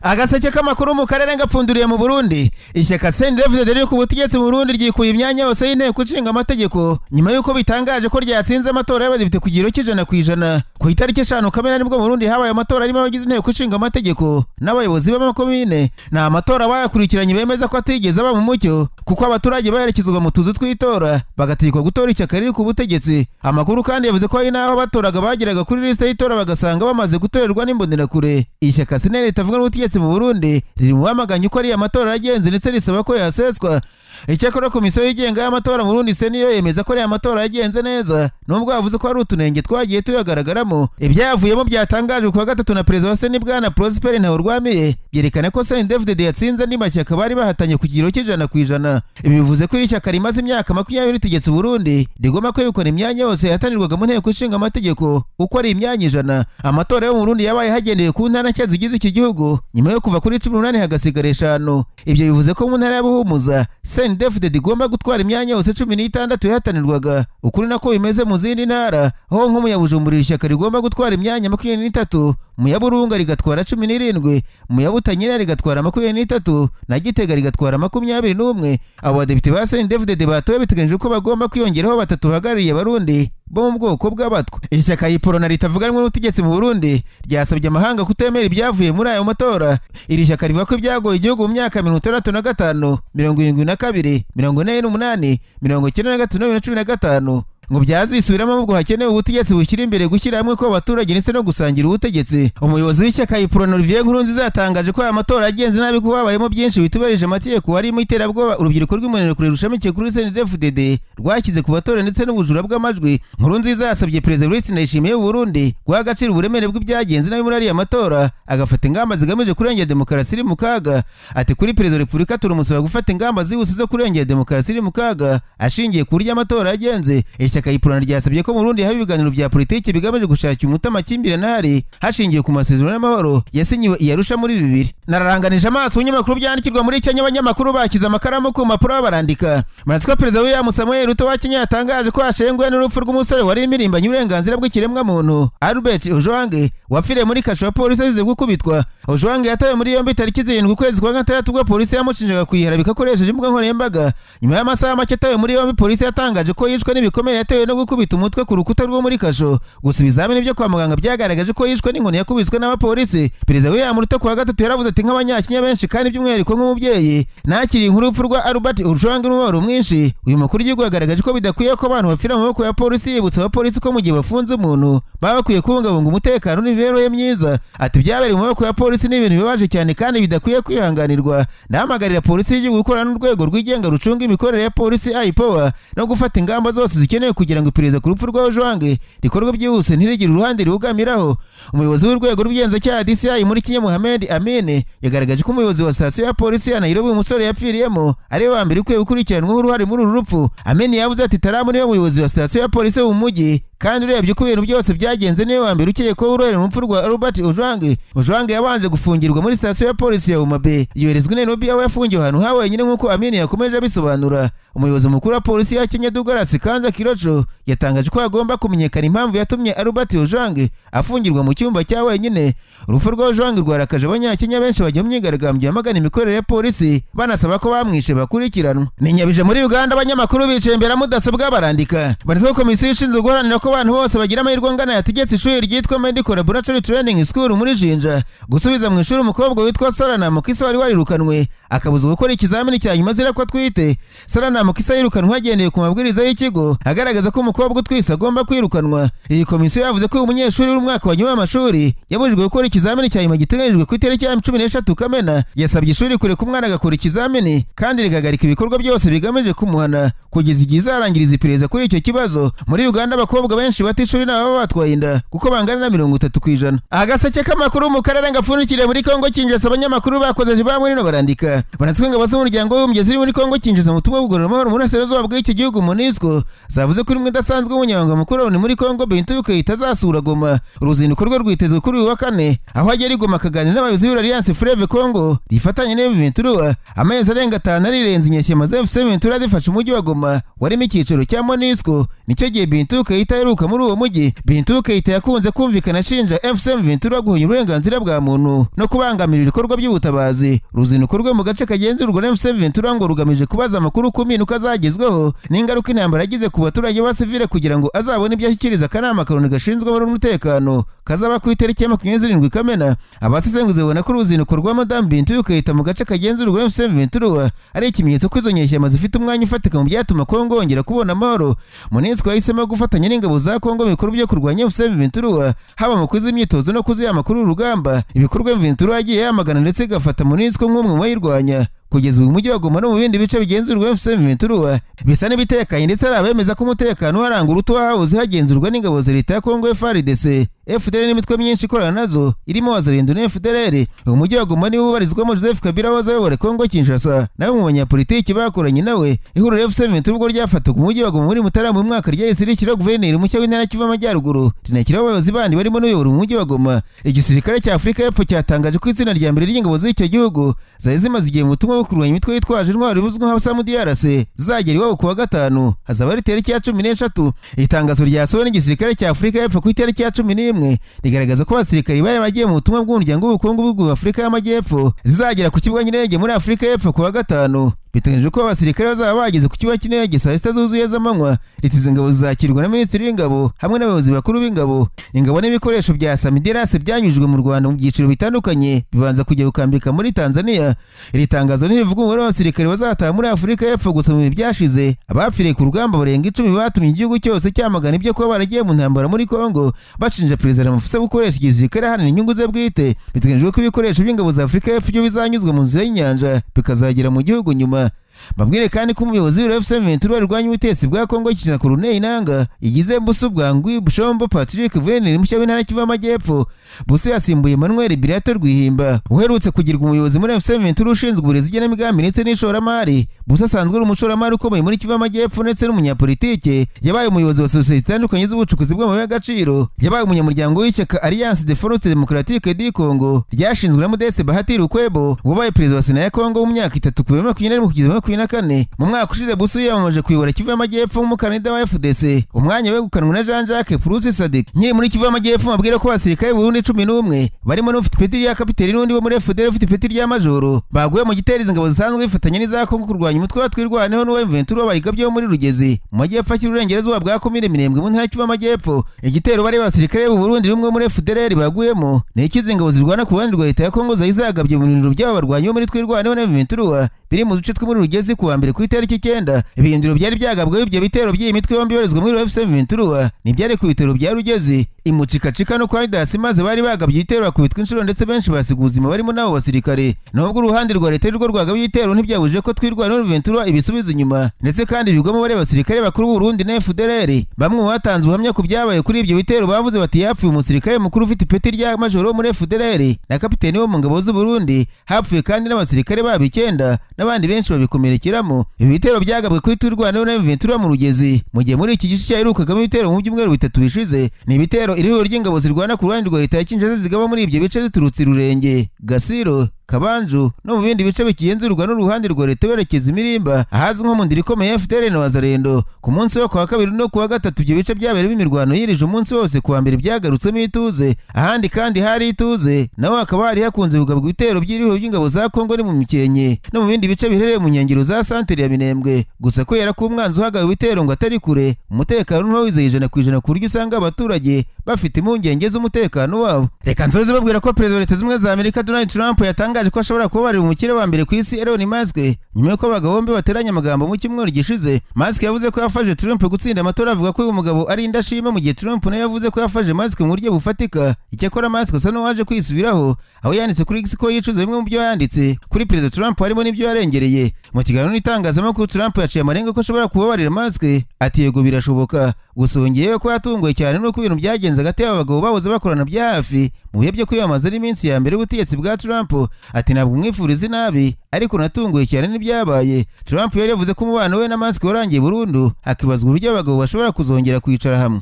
Agaseke k'amakuru mu karere ngapfunduriye mu Burundi. Ishyaka CNDD-FDD riri ku butegetsi mu Burundi ryikuye imyanya yose y'inteko ishinga amategeko nyuma y'uko bitangaje ko ryatsinze amatora y'abadepite ku kigero cy'100%. Ku itariki 5 Kamena nibwo mu Burundi habaye amatora arimo abagize inteko ishinga amategeko n'abayobozi b'amakomine. Ni amatora bayakurikiranye bemeza ko atigeze aba mu mucyo, kuko abaturage baherekezwa mu tuzu tw'itora bagategekwa gutora ishyaka riri ku butegetsi. Amakuru kandi yavuze ko hari n'aho batoraga bageraga kuri lisite y'itora bagasanga bamaze gutorerwa n'imbonerakure. Ishyaka CNL ritavuga n'ubutegetsi mu Burundi riri mu bamaganye uko ariya matora yagenze, ndetse risaba ko yaseswa. Icyakora komisiyo yigenga y'amatora mu Burundi, CENI, yo yemeza ko ariya matora yagenze neza, nubwo yavuze ko hari utunenge twagiye tuyagaragaramo. Ibyayavuyemo byatangajwe kuwa gatatu na perezida wa CENI, bwana Prosper Ntawurwamiye, byerekana ko CNDD-FDD yatsinze andi mashyaka bari bahatanye ku kigero cy'100%. Ibi bivuze ko iri shyaka rimaze imyaka 20 ritegetse Burundi rigomba kwegukana imyanya yose yahatanirwaga mu nteko ishinga amategeko, uko ari imyanya 100. Amatora yo mu Burundi yabaye hagendewe ku ntara nshya zigize iki gihugu, nyuma yo kuva kuri 18 hagasigara 5. Ibyo bivuze ko mu ntara ya Buhumuza CNDD-FDD igomba gutwara imyanya yose 16 yahatanirwaga. Ukuri nako bimeze mu zindi ntara, aho nko mu ya Bujumbura ishyaka rigomba gutwara imyanya 23, mu ya Burunga rigatwara 17, mu ya Butanyerera rigatwara 23 na Gitega rigatwara 21. Abo badepite ba CNDD-FDD batowe biteganyijwe ko bagomba kwiyongeraho batatu bahagarariye Abarundi bo mu bwoko bw'Abatwa. Ishyaka Uprona ritavuga rumwe n'ubutegetsi mu Burundi ryasabye amahanga kutemera ibyavuye muri ayo matora. Iri shyaka rivuga ko ibyagoye igihugu mu myaka 65, 72, 48, 93 na 2015 ngo byazisubiramo, ahubwo hakenewe ubutegetsi bushyira imbere gushyira hamwe kw'abaturage ndetse no gusangira ubutegetsi. Umuyobozi w'ishyaka Uprona, Olivier Nkurunziza, yatangaje ko aya matora yagenze nabi kuko habayemo byinshi bitubahirije amategeko, harimo iterabwoba urubyiruko rw'Imbonerakure rushamikiye kuri CNDD-FDD rwashyize ku batora ndetse n'ubujura bw'amajwi. Nkurunziza yasabye Perezida Evariste Ndayishimiye w'u Burundi guha agaciro uburemere bw'ibyagenze nabi muri ariya matora, agafata ingamba zigamije kurengera demokarasi iri mu kaga. Ati: "Kuri Perezida wa Repubulika, turamusaba gufata ingamba zihuse zo kurengera demokarasi iri mu kaga ashingiye ku buryo amatora yagenze." Ishyaka Uprona ryasabye ko mu Burundi haba ibiganiro bya politiki bigamije gushakira umuti amakimbirane ahari, hashingiwe ku masezerano y'amahoro yasinyiwe i Arusha muri 2000. Nararanganije amaso ibinyamakuru byandikirwa muri Kenya, abanyamakuru bashyize amakaramu ku mpapuro barandika. Murazi ko Perezida William Samuel Ruto wa Kenya yatangaje ko yashenguwe n'urupfu rw'umusore wari impirimbanyi uburenganzira bw'ikiremwamuntu, Albert Ojwang, wapfiriye muri kasho ya polisi azize gukubitwa. Ojwang yatawe muri yombi tariki 7 ukwezi kwa gatandatu, ubwo polisi yamushinjaga kuyiharabika akoresheje imbuga nkoranyambaga. Nyuma y'amasaha make atawe muri yombi, polisi yatangaje ko yishwe n'ibikomere yatewe no gukubita umutwe ku rukuta rwo muri kasho. Gusa ibizamini byo kwa muganga byagaragaje ko yishwe n'inkoni yakubiswe n'abapolisi. Perezida William Ruto kuwa gatatu yaravuze ati: "Nk'Abanyakenya benshi kandi by'umwihariko nk'umubyeyi, nakiriye inkuru y'urupfu rwa Albert Ojwang n'umubabaro mwinshi." Uyu mukuru w'igihugu yagaragaje ko bidakwiye ko abantu bapfira mu maboko ya polisi, yibutsa abapolisi ko mu gihe bafunze umuntu baba bakwiye kubungabunga umutekano n'imibereho ye myiza. Ati: "Ibyabereye mu maboko ya polisi ni ibintu bibabaje cyane kandi bidakwiye kwihanganirwa. Ndahamagarira polisi y'igihugu gukorana n'urwego rwigenga rucunga imikorere ya polisi, IPOA, no gufata ingamba zose zikenewe kugira ngo iperereza ku rupfu rwa Ojwang rikorwe byihuse, ntirigire uruhande ribugamiraho." Umuyobozi w'urwego rw'ubugenzacyaha, DCI, muri Kenya, Mohamed Amin, yagaragaje ko umuyobozi wa sitasiyo ya polisi ya Nairobi umusore yapfiriyemo ari we wa mbere ukwiye gukurikiranwaho uruhare muri uru rupfu. Amin yavuze ati: "Taramu niwe muyobozi wa sitasiyo ya polisi wo mu mujyi, kandi urebye uko ibintu byose byagenze, niwe wa mbere ukekwaho uruhare mu rupfu rwa Albert Ojwang." Ojwang yabanje gufungirwa muri sitasiyo ya polisi ya Homa Bay, yoherezwa i Nairobi aho yafungiwe ahantu ha wenyine, nk'uko Amin yakomeje abisobanura. Umuyobozi mukuru wa polisi ya Kenya, Douglas Kanja Kirocho, yatangaje ko hagomba kumenyekana impamvu yatumye Albert Ojwang afungirwa mu cyumba cya wenyine. Urupfu rwa Ojwang rwarakaje Abanyakenya benshi bajya mu myigaragambyo yamagana imikorere ya polisi, banasaba ko bamwishe bakurikiranwa. Ninyabije muri Uganda, abanyamakuru bicaye imbere ya mudasobwa barandika. Banditse ko komisiyo ishinzwe guharanira ko abantu bose bagira amahirwe angana yategetse ishuri ryitwa Medical Laboratory Training School muri Jinja gusubiza mu ishuri umukobwa witwa Sara Namukisa wari warirukanwe, akabuzwa gukora ikizamini cya nyuma azira ko atwite. Sara Namukisa yirukanwe hagendewe ku mabwiriza y'ikigo agaragaza ko umukobwa utwise agomba kwirukanwa. Iyi komisiyo yavuze ko uyu munyeshuri w'umwaka wa nyuma w'amashuri yabujijwe gukora ikizamini cya nyuma giteganyijwe ku itariki ya 13 Kamena. Yasabye ishuri kureka umwana agakora ikizamini kandi rigahagarika ibikorwa byose bigamije kumuhana kugeza igihe izarangiriza iperereza kuri icyo kibazo. Muri Uganda, abakobwa benshi bata ishuri n'ababa batwaye inda, kuko bangana na 30%. Agaseke k'amakuru mu karere ngapfundikiriye muri Kongo Kinshasa, abanyamakuru bakozeje ba muri no barandika. Banatse ingabo z'Umuryango w'Abibumbye ziri muri Kongo Kinshasa mu butumwa bwo amahoro mu burasirazuba bw'iki gihugu, MONUSCO, zavuze ko rimwe idasanzwe w'umunyamabanga mukuru wa muri Kongo, Bintou Keita, azasura Goma. Uruzinduko rwe rwitezwe kuri uyu wa kane, aho agera i Goma akaganira n'abayobozi b'Alliance Fleuve Congo rifatanya n'M23. Amezi arenga 5 arirenze inyeshyamba za AFC M23 zifashe umujyi wa Goma. Goma warimo icyicaro cya MONUSCO. Nicyo gihe Bintou Keita aheruka muri uwo mujyi. Bintou Keita yakunze kumvikana ashinja AFC M23 guhonya uburenganzira bwa muntu no kubangamira ibikorwa by'ubutabazi. Uruzinduko rwe mu gace kagenzurwa na AFC M23 ngo rugamije kubaza amakuru ku mpinduka zagezweho n'ingaruka intambara yagize ku baturage b'abasivile, kugira ngo azabone ibyo ashyikiriza akanama ka Loni gashinzwe amahoro n'umutekano kazaba ku itariki ya 27 Kamena. Abasesenguzi babona ko uruzinduko rwa Madame Bintou Keita mu gace kagenzurwa na AFC M23 ari ikimenyetso ko izo nyeshyamba zifite umwanya ufatika mu byatuma Kongo yongera kubona amahoro. MONUSCO yahisemo gufatanya n'ingabo za Kongo mu bikorwa byo kurwanya AFC M23, haba mu kuziha imyitozo no kuziha amakuru y'urugamba, ibikorwa M23 yagiye yamagana ndetse igafata MONUSCO nk'umwe mu bayirwanya. Kugeza ubu, mujyi wa Goma no mu bindi bice bigenzurwa AFC M23 bisa n'ibitekanye, ndetse hari abemeza ko umutekano uharanga uruta wahoze hagenzurwa n'ingabo za leta ya Kongo, FARDC, FDLR n'imitwe myinshi ikorana nazo irimo Wazalendo na FDLR. Uyu mujyi wa Goma niwo ubarizwamo Joseph Kabila wahoze ayobora Kongo Kinshasa nawe mu banyapolitiki bakoranye nawe. Ihuriro AFC M23 ubwo ryafataga umujyi wa Goma muri Mutarama mu mwaka, ryahise rishyiraho guverineri mushya w'intara Kivu Amajyaruguru, rinashyiraho abayobozi bandi barimo n'uyobora umujyi wa Goma. Igisirikare cya Afurika y'Epfo cyatangaje ko itsinda rya mbere ry'ingabo z'icyo gihugu zari zimaze igihe mu butumwa bwo kurwanya imitwe yitwaje intwaro ibuzwi nka SAMIDRC zagera iwabo kuwa gatanu, hazaba ari tariki ya 13. Itangazo ryasohowe n'igisirikare cya Afurika y'Epfo ku itariki ya 11 rigaragaza ko abasirikari bari bagiye mu butumwa bw'umuryango w'ubukungu bw'u Afurika y'Amajyepfo zizagera ku kibuga cy'indege muri Afurika y'Epfo kuwa gatanu. Biteganyijwe ko abasirikare bazaba bageze ku kibuga cy'indege saa 6 zuzuye z'amanywa. Izi ngabo zizakirwa na minisitiri w'ingabo hamwe n'abayobozi bakuru b'ingabo. Ingabo n'ibikoresho bya SAMIDRC byanyujijwe mu Rwanda mu byiciro bitandukanye, bibanza kujya gukambika muri Tanzania. Iri tangazo ntirivuga umubare w'abasirikare bazataha muri Afurika y'Epfo. Gusa mu bihe byashize, abapfiriye ku rugamba barenga 10 batumye igihugu cyose cyamagana ibyo kuba baragiye mu ntambara muri Kongo, bashinja Perezida Ramaphosa gukoresha igisirikare aharanira inyungu ze bwite. Biteganyijwe ko ibikoresho by'ingabo za Afurika y'Epfo byo bizanyuzwa mu nzira y'inyanja, bikazagera mu gihugu nyuma. Mbabwire kandi ko umuyobozi wa AFC M23 rwanya ubutegetsi bwa Kongo Kinshasa, Corneille Nangaa, igize Busu Bwangwi Bushombo Patrick guverineri mushya w'intara Kivu Amajyepfo. Busu yasimbuye Emmanuel Birato Rwihimba uherutse kugirwa umuyobozi muri AFC M23 ushinzwe uburezi, igenamigambi ndetse n'ishoramari. Busu asanzwe ari umushoramari ukomeye muri Kivu Amajyepfo ndetse n'umunyapolitike. Yabaye umuyobozi wa sosiyete zitandukanye z'ubucukuzi bw'amabuye y'agaciro. Yabaye umunyamuryango w'ishyaka Alliance des Forces Démocratiques du Congo ryashinzwe na Modeste Bahati Lukwebo, wabaye perezida wa Sena ya Kongo mu myaka 3, kuva 2021 kugeza 2024. Mu mwaka ushize, Busu yiyamamaje kuyobora Kivu y'Amajyepfo nk'umukandida wa FDC, umwanya wegukanwe na Jean Jacques Purusi Sadik. Nkiri muri Kivu y'Amajyepfo, mabwira ko abasirikare b'Uburundi 11 barimo n'ufite ipeti rya kapiteni n'undi wo muri FDL ufite ipeti rya majoro baguye mu gitero ingabo zisanzwe bifatanya n'iza Kongo kurwanya umutwe wa Twirwaneho n'uwa M23 bayigabyeho muri Rugezi, mu majyepfo ashyira uburengerazuba bwa komine Minembwe mu ntara Kivu y'Amajyepfo. Igitero bari abasirikare b'u Burundi rumwe muri FDLR baguyemo ni icyo izi ngabo zirwana ku ruhande rwa leta ya Kongo zari zagabye mu birindiro by'abo barwanyi bo muri Twirwaneho na M23 biri mu duce two muri Rugezi kuwa mbere ku itariki 9. Ibirindiro byari byagabweho ibyo bitero by'iyi mitwe yombi ibarizwa muri AFC M23 ntibyari ku bitero bya Rugezi, imucikacika no kwa Dasi, maze bari bagabye ibitero bakubitwa inshuro ndetse benshi basiga ubuzima barimo n'abo basirikare. Nubwo uruhande rwa leta rwo rwagabye ibitero, ntibyabujije ko Twirwaneho M23 ibisubiza inyuma, ndetse kandi bigwamo bari abasirikare bakuru b'u Burundi na FDLR. Bamwe mu batanze ubuhamya ku byabaye kuri ibyo bitero bavuze bati: "Yapfuye umusirikare mukuru ufite ipeti rya majoro muri FDLR na kapiteni wo mu ngabo z'u Burundi. Hapfuye kandi n'abasirikare babo 9 n'abandi benshi babikomerekeramo." Ibi bitero byagabwe kuri Twirwaneho na M23 mu Rugezi, mu gihe muri iki gice cyaherukagamo ibitero mu byumweru 3 bishize. Ni ibitero ihuriro ry'ingabo zirwana ku ruhande rwa leta ya Kinshasa zigaba muri ibyo bice ziturutse Rurenge, Gasiro, Kabanju no mu bindi bice bikigenzurwa n'uruhande rwa leta berekeza imirimba ahazwi nko mu ndiri ikomeye FDLR na Wazalendo. Ku munsi wo kuwa kabiri no kuwa gatatu, ibyo bice byabereyemo imirwano yirije umunsi wose. Kuwa mbere byagarutsemo ituze. Ahandi kandi hari ituze naho hakaba hari hakunze kugabwa ibitero by'ihuriro by'ingabo za Kongo ni mu Mikenke no mu bindi bice biherereye mu nkengero za santere ya Minembwe. Gusa kubera ko umwanzi uhagawe ibitero ngo atari kure, umutekano ntuba wizeye 100%, ku buryo usanga abaturage bafite impungenge z'umutekano wabo. Reka nsoze babwira ko perezida wa Leta Zunze Ubumwe za Amerika Donald Trump yatangaje ko ashobora kubabarira umukire wa mbere ku isi Elon Musk, nyuma y'uko abagabo bombi bateranye amagambo mu cyumweru gishize. Musk yavuze ko yafashe Trump gutsinda amatora, avuga ko uyu mugabo ari indashima, mu gihe Trump nawe yavuze ko yafashe Musk mu buryo bufatika. Icyakora Musk asa n'uwaje kwisubiraho, aho yanditse kuri X ko yicuza bimwe mu byo yanditse kuri perezida Trump, harimo n'ibyo yarengereye. Mu kiganiro n'itangazamakuru, Trump yaciye amarenga ko ashobora kubabarira Musk, ati: "Yego, birashoboka." Gusa yongeyeho ko yatunguwe cyane n'uko ibintu byagenze hagati y'aba bagabo bahoze bakorana bya hafi mu bihe byo kwiyamamaza n'iminsi ya mbere y'ubutegetsi bwa Trump. Ati: "Ntabwo umwifuriza inabi, ariko natunguwe cyane n'ibyabaye." Trump yari yavuze ko umubano we na Musk warangiye burundu, hakibazwa uburyo abagabo bashobora kuzongera kwicara hamwe.